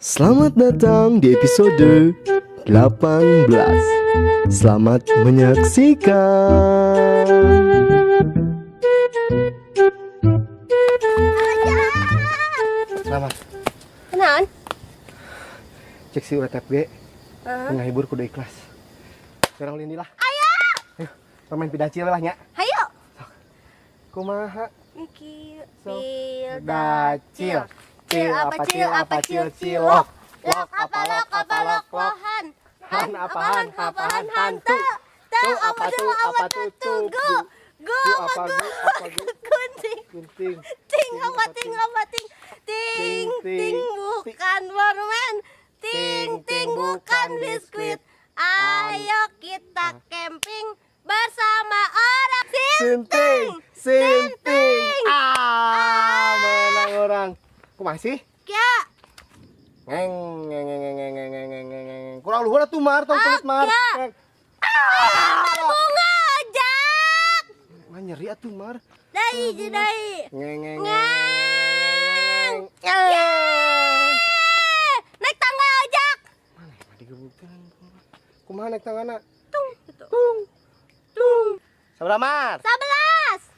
Selamat datang di episode 18. Selamat menyaksikan. Selamat. Kenaon? Cek si UTFG. Menghibur kudu ikhlas. Sekarang ulin lah. Ayo. Ayo, main pidacil lah nya. Hayo. Kumaha? Mikir Sok. pil Dacil. Cil apa cil apa cil cilok. Lok apa lok apa lok lohan. Han apa han apa han hantu. Tu Tu apa tu apa tu tugu. Gu Gu apa apa gu gu apa gu gunting. gunting. Ting apa ting apa ting. Ting ting bukan permen. Ting ting bukan biskuit. Ayo kita camping bersama orang Sinting, sinting. Ah, menang orang. Kumaha sih? Ya. Ngeng ngeng ngeng ngeng ngeng ngeng ngeng ngeng ngeng. Kurang luhur atuh, Mar, tong pelit, Mar. Ya. Ngeng. Bunga ojak. Mah nyeri atuh, Mar. Dai dai. Ngeng ngeng ngeng. Ngeng. Ngeng. Yeay. Naik tangga ojak. Mana mah digebukan. Kumaha naik tanggana? Tung gitu. Tung. Tung. Sabaraha, Mar? 11.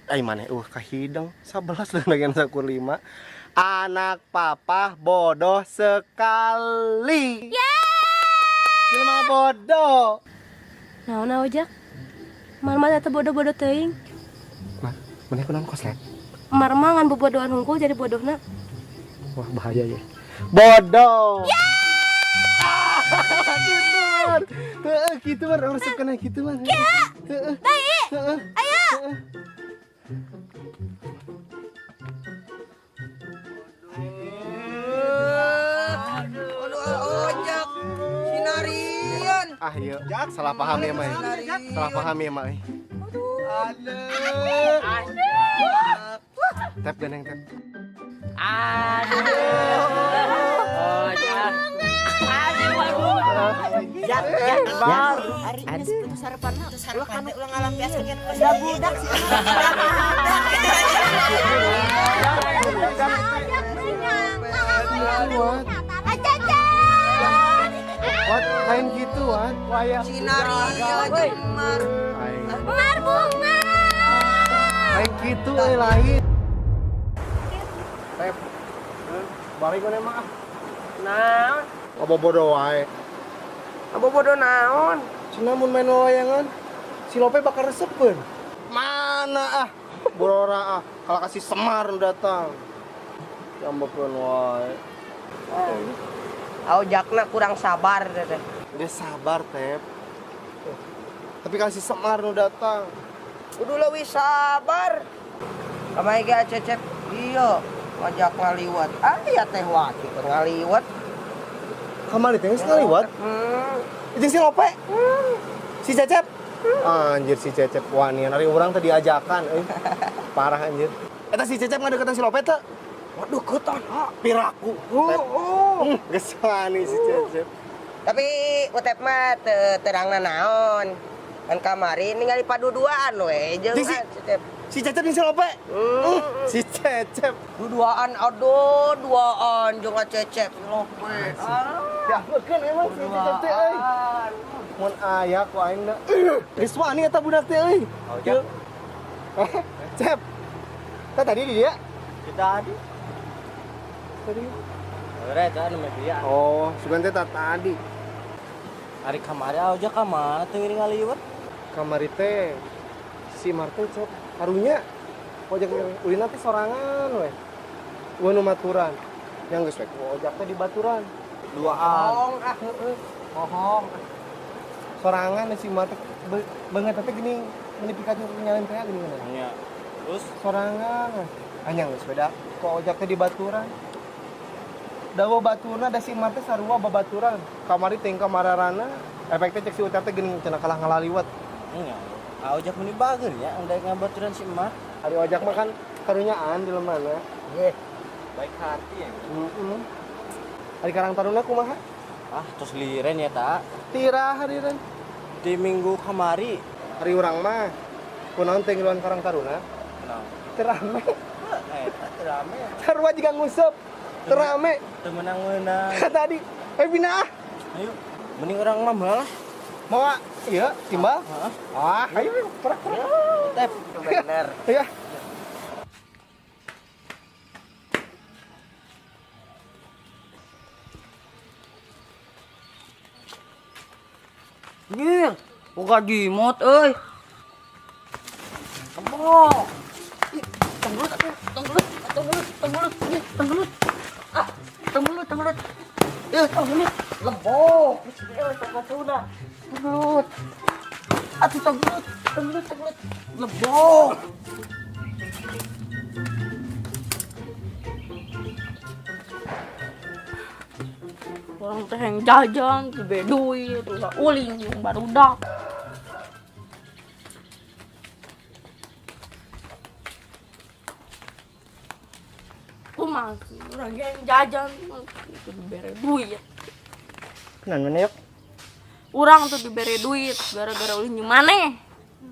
Ai maneh kahideng 11 lagi sakur 5. Anak papa bodoh sekali. Yeay. Jelema bodoh. Naon ojak? Marma teh bodoh-bodoh teuing. Mar, maneh kunaon koslet? Marma ngan bobodohan hungkul jadi bodohna. Wah, bahaya ya. Bodoh. Gitu, Mar. Heeh, gitu, Mar. Resep kena gitu, Mar. Heeh. Dai. Heeh. Ayo. Aduh, ojek sinarian. Ah, iya. Salah paham ya, Mai. Salah paham ya, Mai. Aduh. Tep geneng tep. Aduh. Ojek. Aduh, Jak, jak, Mar. Hari ini segitu sarapan, sarapan ulah ngalampiaskeun kan budak sih. Wat, wat, lain gitu, Wat. Wayang. Sinarian jeung Mar. Lain. Mar bunga. Lain gitu, euy, lain. Tep. Balik mana mah ah. Naon? Bodoh wae. Bodoh naon? Cenah mun main wayangan, si Lope bakal resepeun. Mana ah? Borora ah, kalau kasih Semar nu datang. Jambekeun wae. Ojakna kurang sabar teh. Dia sabar, Tep. Tapi kasih Semar nu datang. Kudu leuwih sabar. Kamari ge Cecep iya ngajak ngaliwat. Ah iya teh waki ngaliwat. Kamari teh geus ngaliwat. Jeung si Lope. Si Cecep. Anjir, si Cecep wanian. Ari urang tadi ajakan euy. Parah anjir. Eta si Cecep ngadeukeutan si Lope teu? Waduh keutan ha. Piraku. Oh, oh. Geus wani si Cecep. Tapi Utep mah teu terangna naon. Kan kamari ningali paduduaan we jeung Jeung si- Cecep. Si Cecep jeung si Lope. Si Cecep. Duduaan aduh, duaan jeung Cecep si Lope. Ah. Ya kan emang si Cecep teh euy. Mun aya ku aing da. Geus wani eta budak teh euy. Ojek. Eh, Cep. Tah tadi di dia. Kita tadi. Tadi. Ore eta nu media. Oh, sugan teh tadi. Ari kamari ojek ka mana teu ngiring ngaliwet? Kamari teh si Martin cep karunya ojek ulina teh sorangan we. Eueuh nu maturan. Yang geus we ku ojek teh di baturan. Duaan. Bohong ah. Bohong. Sorangan si Martin banget teh gini meni pikatnya nyalain teh gini gini. Nya. Terus Sorangan. Anyang geus beda ku ojek teh di baturan. Dawa baturna da si Martin sarua babaturan. Kamari tingkah mararana efek teh cek si Utep teh geuning cenah kalah ngalaliwat. Nya. Ojek meni bager ya, daek ngabaturan si emak. Ari ojek mah kan karunyaan di lemana. Nggih. Baik hati ya. Heeh. Ari Karang Taruna kumaha? Ah, tos liren ya ta. Tira hariren. Di minggu kamari. Ari urang mah kunaon teh ngiluan Karang Taruna? Kunaon? Teu rame. Eta teu rame. Sarua jiga nguseup. Terame. Teu meunang-meunang. Tadi. Bina ah. Ayo, mending urang mah lah. Mau iya, timbal. Ah, ayo perak perak. Tep, bener. Iya. Nyir, boga jimot euy. Tembok. Ih, tenggelut atuh, tenggelut, tenggelut, tenggelut, ih, tenggelut. Ah, tenggelut, tenggelut. Ih, tenggelut. Lembok. Ih, tenggelut. Tenggelut. Atuh tenggelut, tenggelut, tenggelut. Lembok. Orang teh yang jajan, diberi duit, ulah uling, yang barudak. Kumaha sih, orang yang jajan, itu diberi duit. Kenan mana yuk? Urang tuh diberi duit, gara-gara ulin jeung maneh.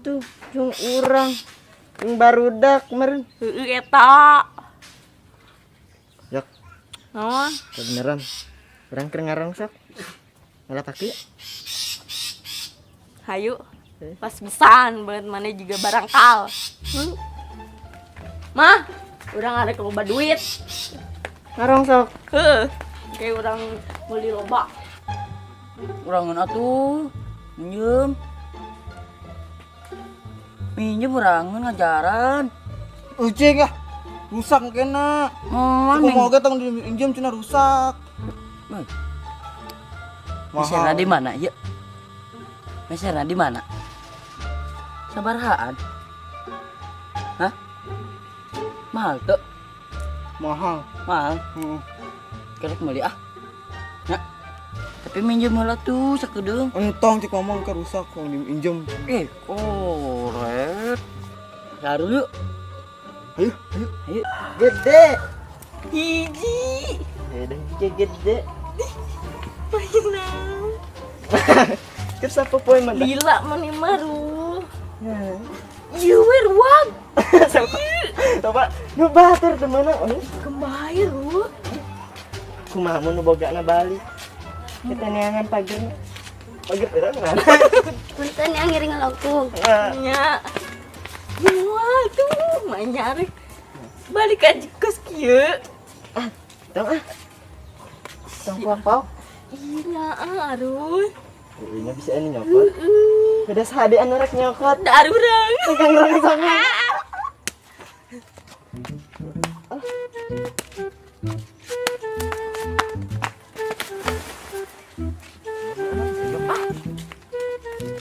Tuh, jeung urang. Jeung barudak kemarin. Heueuh eta. Yok, Naon? beneran. Urang keur ngarongsok. Ngalah kaki. Hayu. Pas pisan banget maneh juga barangkal. Mah, urang arek loba duit. Ngarongsok. Heuh. Kayak urang beli loba. Urangan atuh, minjem. Minjem urangan ngajaran. Ucing ah. Rusak kena. Oh, Aku mau ge tong diinjem cenah rusak. Meserna di mana ya? Meserna di mana? Sabarahaan? Hah? Mahal tuh. Mahal. Mahal. Heeh. Kerek meuli ah. Nah. Tapi minjem heula tuh sakedeung. Entong cek ngomong ke rusak tong diinjem. Koret. Saru yuk. Ayo, ayo. Ayo. Gede. Hiji. Gede, gede. Mainan. Keur sapa poe mah? Lila maneh mah ruh. Ieu we ruang. Coba nu batur teu meunang euy. Kembali ruh. Kumaha mun nu bogana balik. Kita neangan pagerna. Pager urang mana? Punten yang ngiring ngelongkung. Nya. Wah, tuh manyar. Balik aja kos kieu. Ah, tong ah. Tong kuah pau. Iya, arun. Nya bisa ini nyokot. Beda sahade anu rek nyokot. Da arurang. Tukang rongsokan.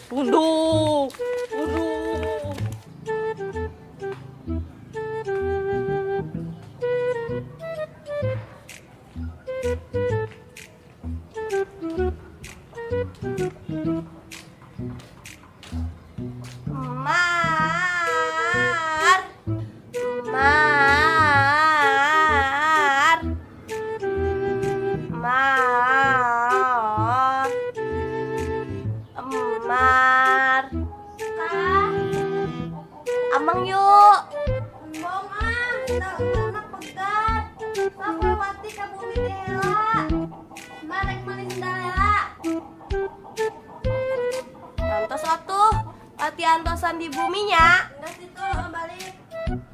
Punduk. Punduk. Mar. Mar. Mar. Mar. Amang yuk. Bong ah, sendal pegat. Aku lewati ka bumi teh. Marek manis sendal heula. Antos atuh, latihan tosan di buminya. Enggak situ, balik.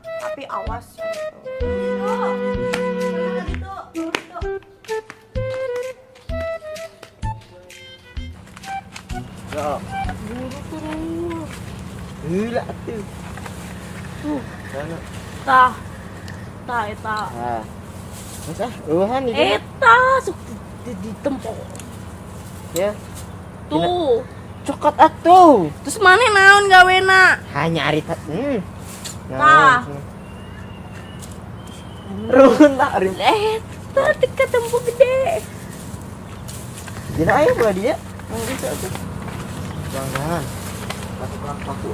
Tapi awas ya gitu. Gitu. Gitu. Ya. Buru terus. Heula atuh. Tuh. Mana? Tah. Tah eta. Ah. Masa? Eueuhan ieu. Eta sok di tempo. Ya. Tuh. Cokot atuh. Terus mana naon gawena? Hanya ari ta. Tah. Ruhun lah ari. Eta teu katempo gede. Dina aya pula dia. Mun bisa atuh. Jangan. Paku-paku.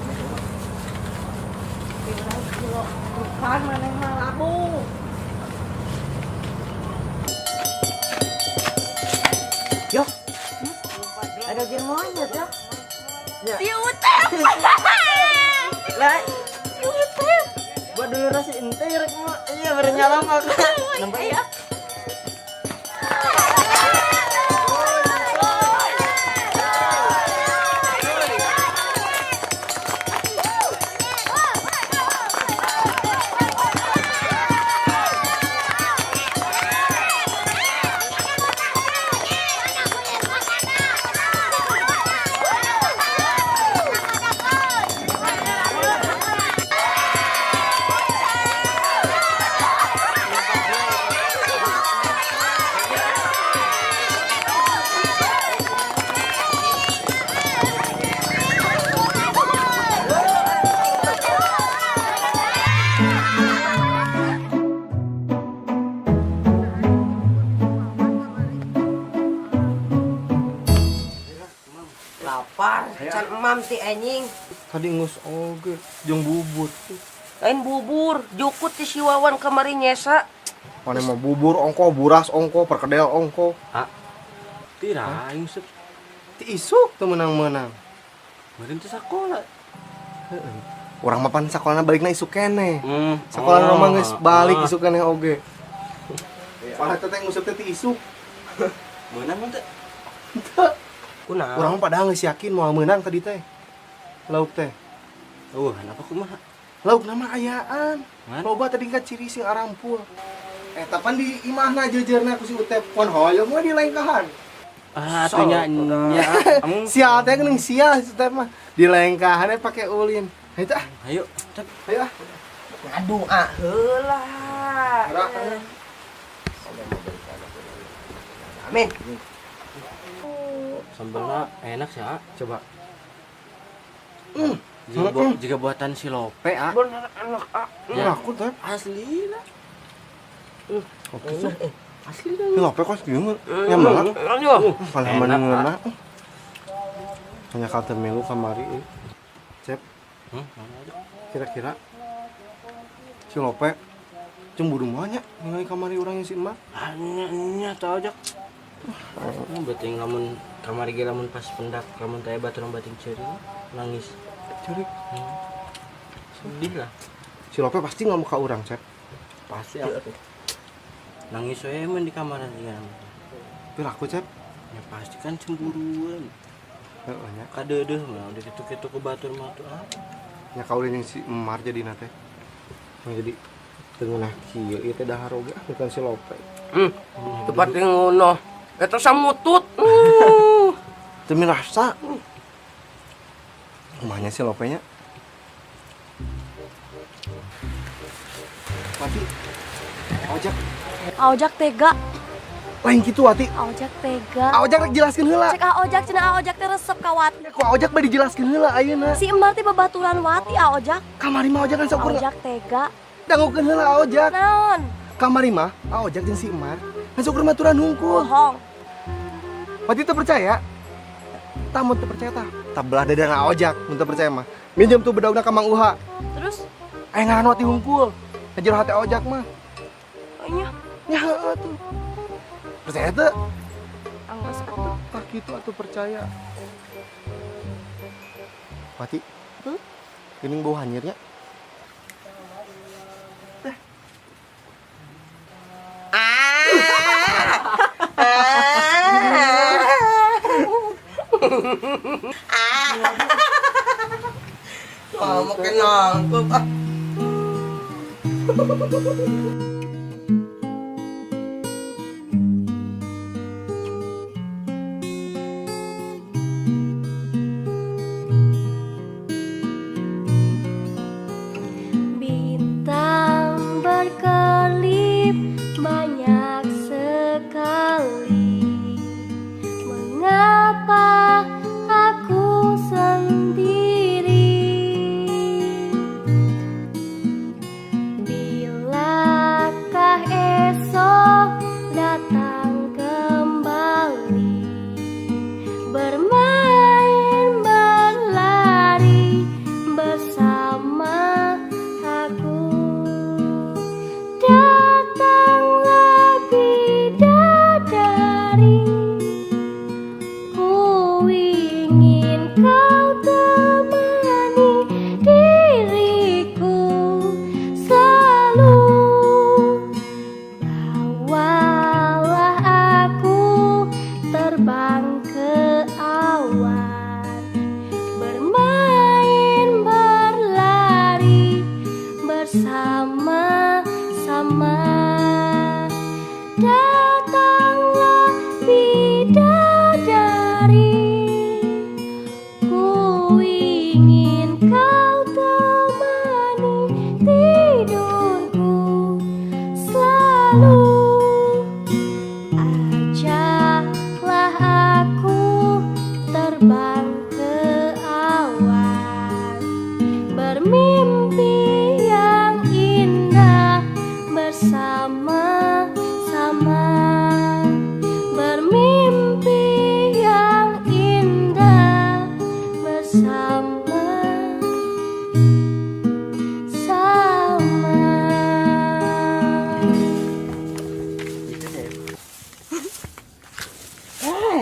Bukan maneh mah labu. Yo. Ada gear monyet ya. Si Utep. Lah, Si Utep. buat dulu nasi ente rek mah. Iya bernyala mah. Nampak Iya. Lapar, can emam ti anjing. Tadi ngus oge jeung bubur. Lain bubur, jukut ti si Wawan kamari nyesa. Mana mau bubur ongko, buras ongko, perkedel ongko. Ah. Tira aing sep. Ti isuk teu menang-menang. Meureun teh sakola. Heeh. Urang mah pan sakolana balikna isuk keneh. Hmm. Sakola Oh. mah geus balik Ah. isuk keneh oge. Malah teh nguseup teh ti isuk. Meunang mah teh. Kunaon? Urang mah padahal geus yakin moal meunang tadi teh. Lauk teh. Eueuh, kenapa kumaha? Lauk nama ayaan. Man? Loba tadi ka ciri sing arampul. Eta pan di imahna jeujeurna ku si Utep. Pon hoyong mah di lengkahan. Ah, atuh nya nya. Amung Sial teh geuning sial si Utep mah. Di lengkahan we pake ulin. Hayu teh ah. Ayo, Tep. Ayo ah. Ngadu ah heula. Amin. Sambelna enak sih, ah. Coba. Jika, jika buatan si Lope, ah. Bener enak ah. Ya. Aku teh. Asli lah. Oke sih. Asli dah. Ini lope kok segitu nyaman banget. Ayo. Paling Enak, mana ah. ngeunah. Hanya kata melu kamari euy. Cep, Mana aja? kira-kira si Lope cemburu mah nya ningali kamari urang yang si emak. Ah, nya nya tau aja. Bating lamun kamari ge lamun pas pendak lamun teh baturan bating ceurik nangis. Ceurik. Sedih lah. Si Lope pasti nggak mau ka urang, Cep. Pasti aku. Nangis we mun di kamar dia. Piraku, Cep. Ya pasti kan cemburuan. Heeh nya. Kadeudeuh mah udah kitu-kitu ke batur mah tuh ah. Nya kaulin yang si Emar jadi teh. Yang jadi teu ngeunah kieu ieu teh dahar oge ah bukan si Lope. Tepat ngono. Eta samutut. Teu mirasa. Rumahnya si Lope nya. Wati. Ojek. Ojak tega, Lain kitu Wati. Ojak tega. Ojek rek jelaskeun heula. Cek Ojak cenah Ojak teh resep ka Wati. Ku Ojek bade dijelaskeun heula ayeuna. Si Emar teh babaturan Wati Ojak. Kamari mah Ojek kan saukur Ojak tega. dangukeun heula Ojek. Naon? Kamari mah Ojek jeung si Emar kan saukur maturan hungkul. Bohong. Wati teu percaya? Tah mun teu percaya tah. Tah belah dadana Ojek mun teu percaya mah. Minjem tuh bedogna ka Mang Uha. Terus Aya ngaran Wati hungkul. Ngajero hate Ojek mah. nya Nya heueuh tuh. Percaya teu? anggeus atuh. Tah kitu atuh percaya. Wati. Hmm? Geuning bau hanyir nya. Ah, makin nangkep ah. Bintang berkelip banyak sekali. Mengapa aku sendiri? Bila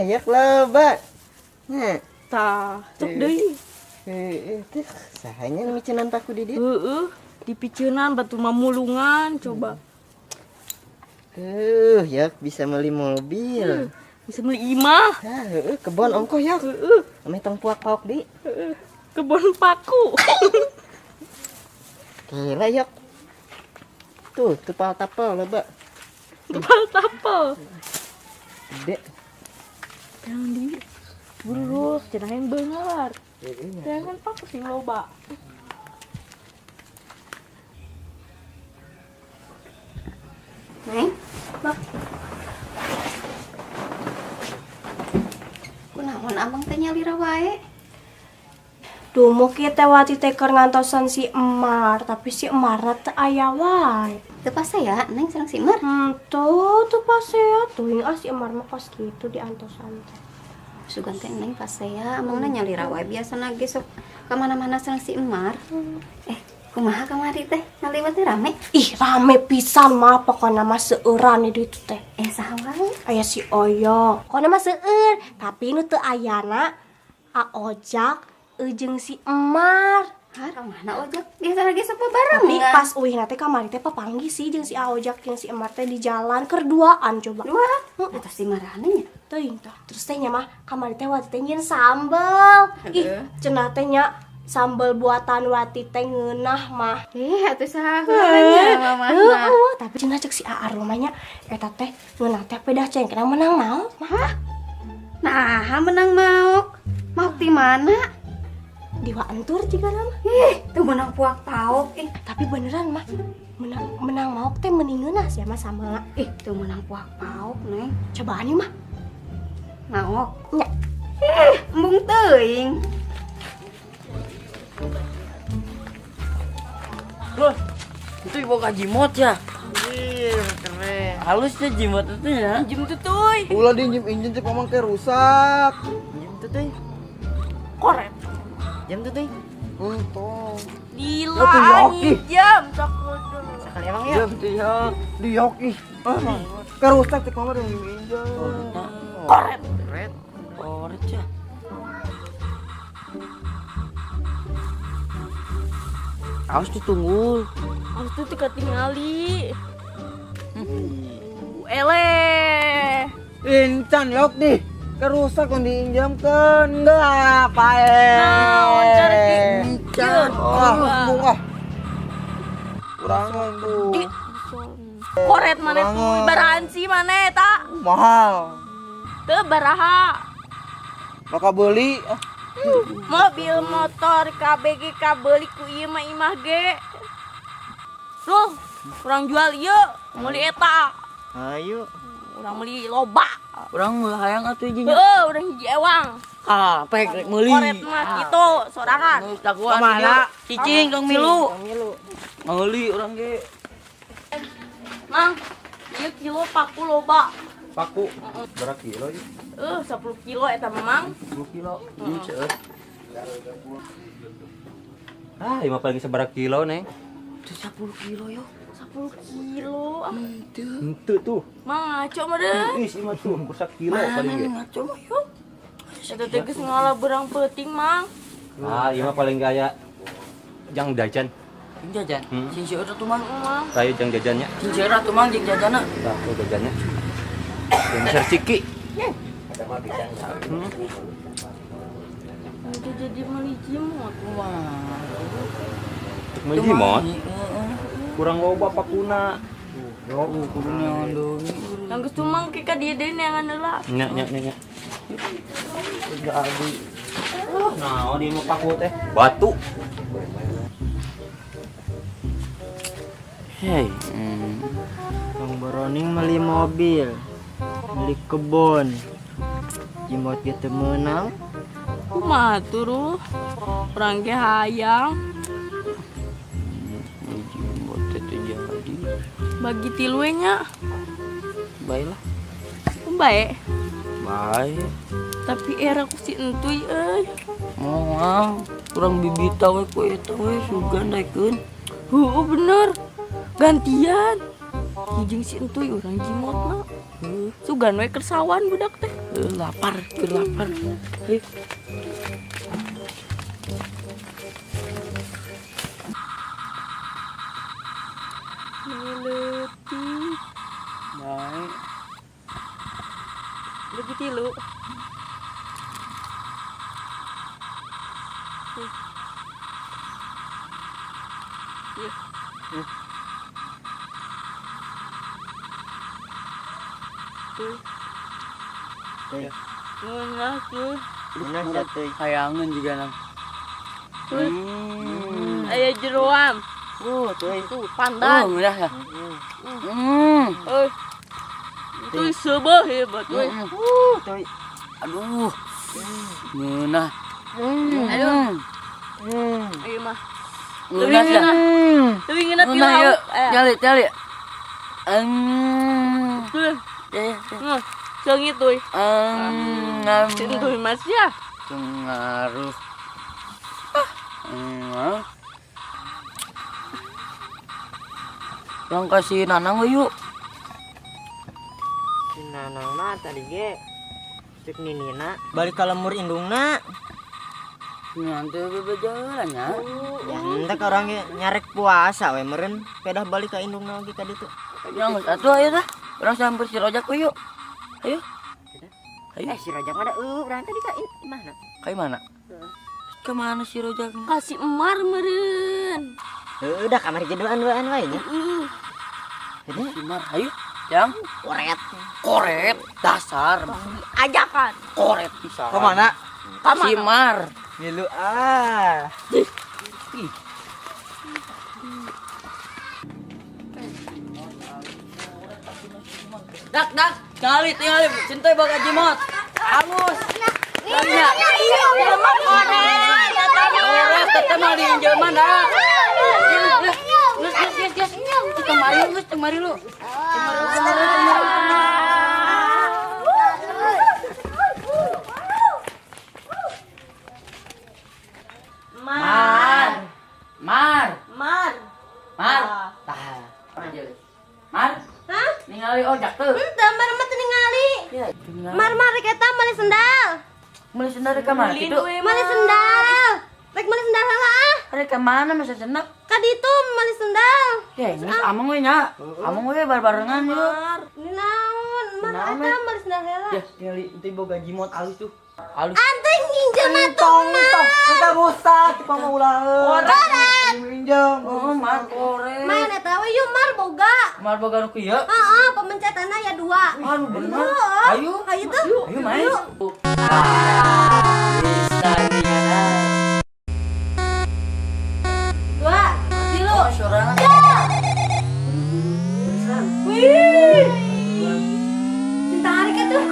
Nya yak loba. Nya. Tah, sok deui. Heeh, teh sahanya nu micenan paku di dieu? Heeh, dipiceunan batu mamulungan coba. Yak bisa beli mobil. Bisa beli imah. Tah, heeh, kebon ongkoh yak. Heeh. Ame tong puak paok di. Heeh. Kebon paku. Gila yak. Tuh, tupal tapel loba. Tupal tapel. Gede. Yang di buru cenah yang beungar. Jangan paku sing loba. Neng, Bang. Kunaon abang teh nyalira wae? Duh, kita wati teh keur ngantosan si Emar, tapi si Emarna teu aya wae. Teu pasea, Neng sareng si Emar? Tuh, teu pasea tuh ah si Emar mah kos kitu diantosan teh. Sugan teh Neng pasea, amangna nyalira wae biasana ge sok ka mana-mana sareng si Emar. Kumaha kamari teh? Ngaliwat teh rame? Ih, rame pisan mah pokona mah seueuran di ditu teh. Saha wae? Aya si Oyo. Pokona mah seueur, tapi nu teu ayana A Ojak jeung si Emar. Hah, mana Ojak? Biasa lagi sok bareng Tapi nggak? pas uih na teh kamari teh papanggih sih jeung si A Ojak jeung si Emar teh di jalan kerduaan coba. Dua? Atau si marane nya? Teuing tah. Terus teh nya mah kamari teh Wati teh nyieun sambel. Ih, cenah teh nya sambel buatan Wati teh ngeunah mah. Atuh saha nya mamahna. Heeh, tapi cenah cek si Aar mah nya eta teh ngeunah teh pedah cengkeh menang maok mah. Nah, menang maok. Maok di mana? Di Waentur juga nama. Ih, tuh menang puak paok. Ih, tapi beneran mah menang maok teh mending ngeunah sia mah sama. Ih, tuh menang puak paok, Neng. Cobaan ieu mah. Maok. Nya. Ih, embung teuing. Loh, itu ibu ka jimot ya? Anjir, keren. Halus ya jimot itu ya. Jim tutuy. Ulah diinjem-injem cek ngomong kayak rusak. Jam tutuy. Koret. Jam tutuy. Untung. Gila, Tuh, yoki. jam sok kudu. Sekali emang ya. Jam tuh ya, diyoki. Ah, kayak rusak cek ngomong diinjem-injem. Koret. Koret. Koret ya. Harus ditunggu. Harus tuh ketingali. Eleh. Incan yok nih. Kerusak yang diinjamkan. Enggak, pae. Naon cari Incan. Ah, embung ah. Kurangan tuh. Koret mana tuh, Kurangan. barahan sih mana eta? Mahal. Teu baraha. Maka beli. Ah. Mobil motor KBG kabeli ku ieu mah imah ge. Loh, urang jual ieu, meuli eta. Ayo. Urang meuli loba. Urang meuli hayang atuh hiji nya. Heeh, urang hiji ewang. Ah, pek rek meuli. Koret mah kitu sorangan. Geus dagoan Kemana? dieu. Cicing tong milu. Tong milu. Meuli urang ge. Mang, ieu kilo paku loba. Paku. Berapa kilo ieu? 10 kilo eta mah, Mang. 10 kilo. Ieu seueur. Ah, ieu mah paling sabaraha kilo, Neng? Tuh 10 kilo yo. 10 kilo. Ah, Henteu tuh. Mang ngaco mah deh. Ih, ieu mah tuh kursak kilo paling ge. Ngaco mah yo. Eta teh geus ngalah berang peuting, Mang. Ah, ieu mah paling gaya jang jajan. Jang jajan. Sing seueur atuh, Mang. Mang. Tayo jang jajannya. Sing seueur atuh, Mang, jang jajanna. Tah, tuh jajannya. Yang besar ciki. Itu jadi meuli jimot. Wah. Meuli jimot? Kurang loba pakuna. Yo, kudu neangan deui. Yang geus tumang ke ka dieu deui neangan heula. Nya nya nya nya. Jadi. Naon ieu mah paku teh? Batu. Hei, Bang Boroning beli mobil, beli kebon. Jimot ge teu meunang. Kumaha tuh, Ruh? Urang ge hayang. Jimot teh teu jadi. Bagi tilu we nya. Baiklah. Bae. Bae. Tapi era ku si entuy euy. Moal, kurang bibita we ku eta we sugan daekeun. Heueuh bener. Gantian. Hijing si entuy urang jimotna. Sugan we kersawan budak teh. Lapar, lapar. Ayo. Leutik. Baik. Lebih tilu. Iya. Tuh. Ngeunah tuh. Ngeunah tuh. Hayangan juga nang. Tuh. Aya jeroan. Tuh itu pandan. Oh, ngeunah ya. Euy. Itu seubeuh ieu tuh. Tuh. Aduh. Ngeunah. Aduh. Ieu mah. Ngeunah ya. Leuwih ngeunah ti Ngeunah lauk. yeuh. Cali, cali. Tuh. Seungit tuh. Tuh Mas ya. Pengaruh. Yang kasih Nanang yuk. Si Nanang mah tadi ge cek ninina balik ka lemur indungna. Nanti bebejalan ya. Ya entek orang nyarek puasa we meureun pedah balik ka indungna oge ka ditu. Yang atuh ayo tah. Urang samper si Rojak we yuk. Ayo. Ayo. Si Rojak mah da urang tadi ka imahna. Ka imahna? Ke mana si Rojak? Kasih Emar meureun. Heuh, udah kamar ge duaan-duaan wae nya. Si Mar, ayo. Yang koret. Koret dasar. Ajakan. Koret pisan. Ke mana? Si Mar. Ngilu ah. Dak dak, tinggali tinggali cintai baga jimot. Angus. Iya. Koret teteh mah diinjeman dak. Geus geus geus geus. Kemari geus kemari lu. Kemari kemari. Mar. Mar. Mar. Mar. Tah. Mar. Hah? Ningali ojak tuh. Henteu, Mar mah teu ningali. Mar mar rek eta meuli sendal. Meuli sendal rek ka mana kitu? Meuli sendal. Rek meuli sendal heula ah. Rek ka mana masa sendal? Ka ditu meuli sendal. Ya, geus ameng we nya. Ameng we barbarengan yeuh. Mar, ini naon? Mar eta meuli sendal heula. Ya, ningali teh boga jimot alus tuh. Alus. Anting nginjem atuh Mar. Kita rusak, kita mau ulah. Koret. Minjem. Oh, Mar koret. Main eta we yuk Mar boga. Mar boga nu kieu? Heeh, pemencetanna ya 2. Aduh bener. Ayo. Ayo tuh. Ayo main. Bisa gimana? 2, 3. Oh, sorangan. Wih. Ditarik atuh.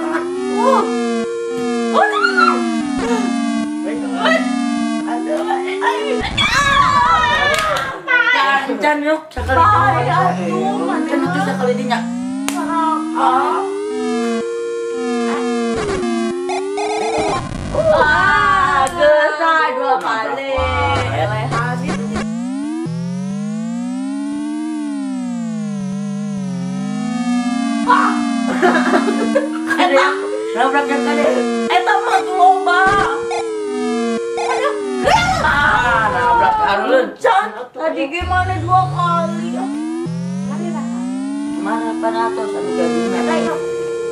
Can yuk sekali can itu sekali dinya. Ah, gesah 2 kali. Kade, nabrak yang kade. Eta mah lomba. Aduh. Ah, nabrak arulun. Can, tadi gimana 2 kali? Mana panatos anu gabina. Eta yuk.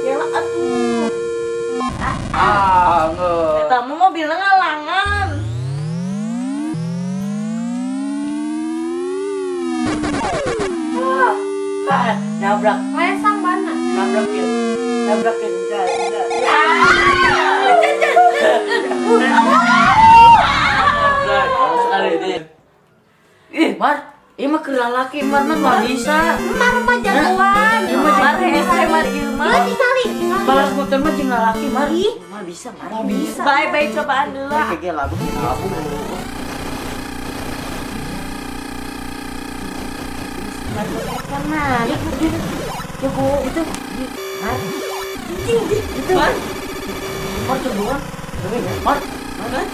Gela atuh. Ah, nge. Eta mah mobilna ngalangan. Ah, nabrak. Lesang bana. Nabrak ya. Nabrak ya. Ih, Mar, ieu mah keur lalaki, Mar mah bisa. Mar mah jagoan. Mar hese Mar ieu mah. Tinggali. Balas motor mah jeung lalaki, Mar. Mar bisa, Mar. Bisa. Bye bye cobaan heula. Ge labu. Mana? Jago itu. Mar. Itu. Mar. Mar jagoan. Mar.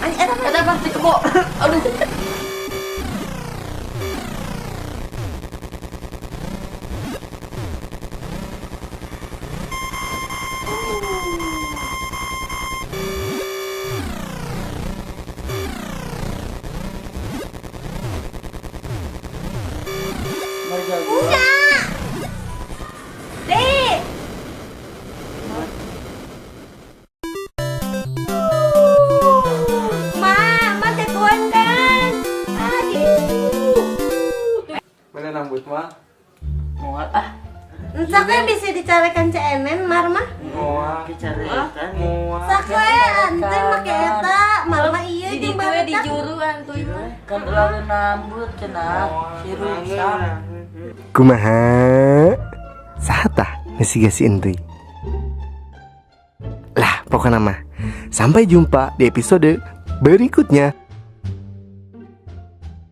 Eta eta pasti kebo. Aduh. Moal ah. Sok we bisa dicarekan CNN mar mah. Moal. Dicarekan. Moal. Sok we antuy make eta, mar mah ieu Di jeung ditu we di barudak. juru antuy mah. Kan terlalu nambut cenah. Si rusak. Kumaha? Saha tah nu siga si Entuy? Lah, pokoknya mah. Sampai jumpa di episode berikutnya.